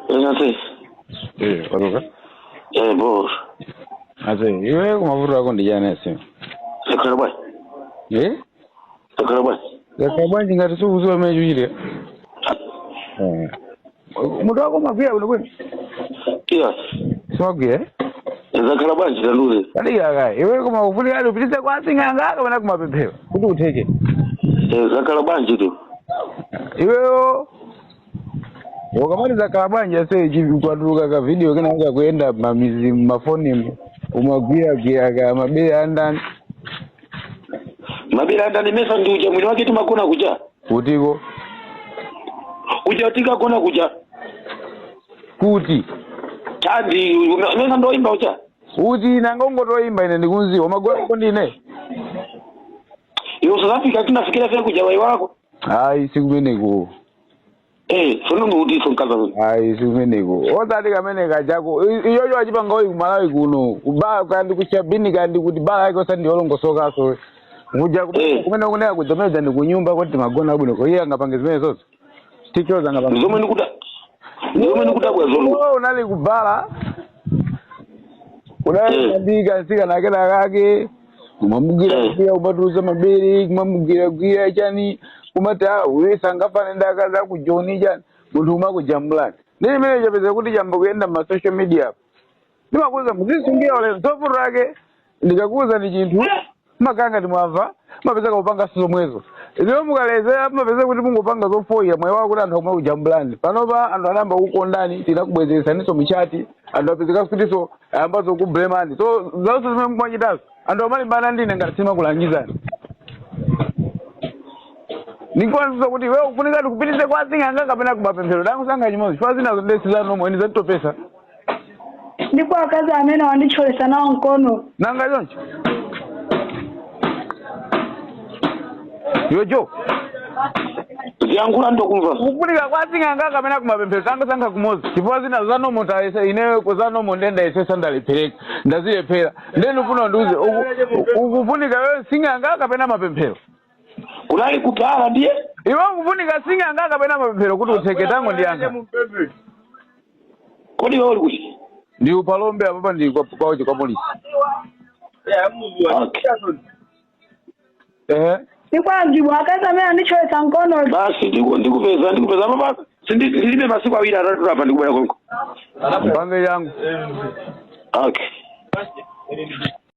Ase. Eh, waluka. Eh, bo. Ase, iwe kumavuto ako ndi chani ase? Zakhala bwanji. Eh? Zakhala bwanji. Zakhala bwanji ngati sukuziwa chimene chikuchitika? Eh. Mutu wako umagwira bwino bwino? Iya. Sumagwira? Eh? Zakhala bwanji tandiuze. Kadikira kaye. Iwe koma ufunika ati upititse kwa asing'anga kapena kumapemphero kuti utheke. Eh, zakhala bwanji tu. Iweyo ukamati zakhala bwanji ase kwatuluka ka video kena kakuyenda mamizi mafoni umagwiragwira ka mabere andani. Mabere andani mesa ndi uja mwini wake timakona kuja. Kutiko? Kuja tikagona kuja. Kuti? Tandi mesa ndoimba uja. Uti nanga ungotoimba ine ndikunziwa umagona ndine. Iwe South Africa tinafikira fika kuja waiwalako. Ayi sikumeneko. Eh, sono ndi so mkaza wewe. Ayi sikumeneko. Osati kamene kajako. Iyoyo achipanga oyi kumalawi kuno. Kuba kandi kushabini kandi kuti bala yake osati ndiyolongosokaso. Kuja kumene kunena kuja mene ndi kunyumba kuti timagona bwino. Iye angapange zimene zozo. Tichoza angapange. Zomwe ndikuda. Zomwe ndikudabwa zono. Wewe unali kubala. Unali mtsikana kena kake. Kumamugwira gwira kumatuza mabere, kumamugwira gwira chani, kumati ah uyu sangafane ndi akazi aku Joni chani, munthu umakujambulani. Ndi chimene chapeza kuti chamba kuyenda ma social media. Ndimakuuza muzisungira ulemu zovuto lake ndikakuuza ni chinthu makhala ngati mwamva mapeza kupanga zomwezo. Inuyo mukalezera mapeza kuti mungopanga zofoyira moyo wako kuti anthu amakujambulani. Panopa anthu anayamba kukondani tinakubwezeresaninso mchati anthu apezeka kutinso ayambanso kublemani. So zonse zimene mumachitazo anthu amalimbana ndine ngati simakulangizani. Ndikuonesa kuti iwe ukufunika ndikupitise kwa sing'anga kapena kumapemphero tangosankha chimodzi chifukwa zinazo ndesi zanu omwe ndizatitopesa. Ndipo akazi amene wandithyolesa nawo mkono. Nanga choncho iwe jo Ziyankhula ndokumva. Ukufunika kwa sing'anga kapena kumapemphero tangosankha kumodzi chifukwa zina zanomo tayesa ineyo zanomo nde ndayesesa ndalephereka ndazilephera nde ndifuna undiuze ukufunika wewe sing'anga kapena mapemphero. Kunali kubala ndiye. Iwe ukufunika sing'anga kapena mapemphero kuti utheke tangondiyankha. Kodi iwe uli kuti? Ndi ku Phalombe apapa ndi kwa kwa polisi. Okay. Ehe. Ndipo ajibu akazi amene andithyolesa mkono. Basi ndikupeza ndikupeza apa ndilibe masiku awiri atatu apa ndikubwera konko. Mpange yangu. Okay.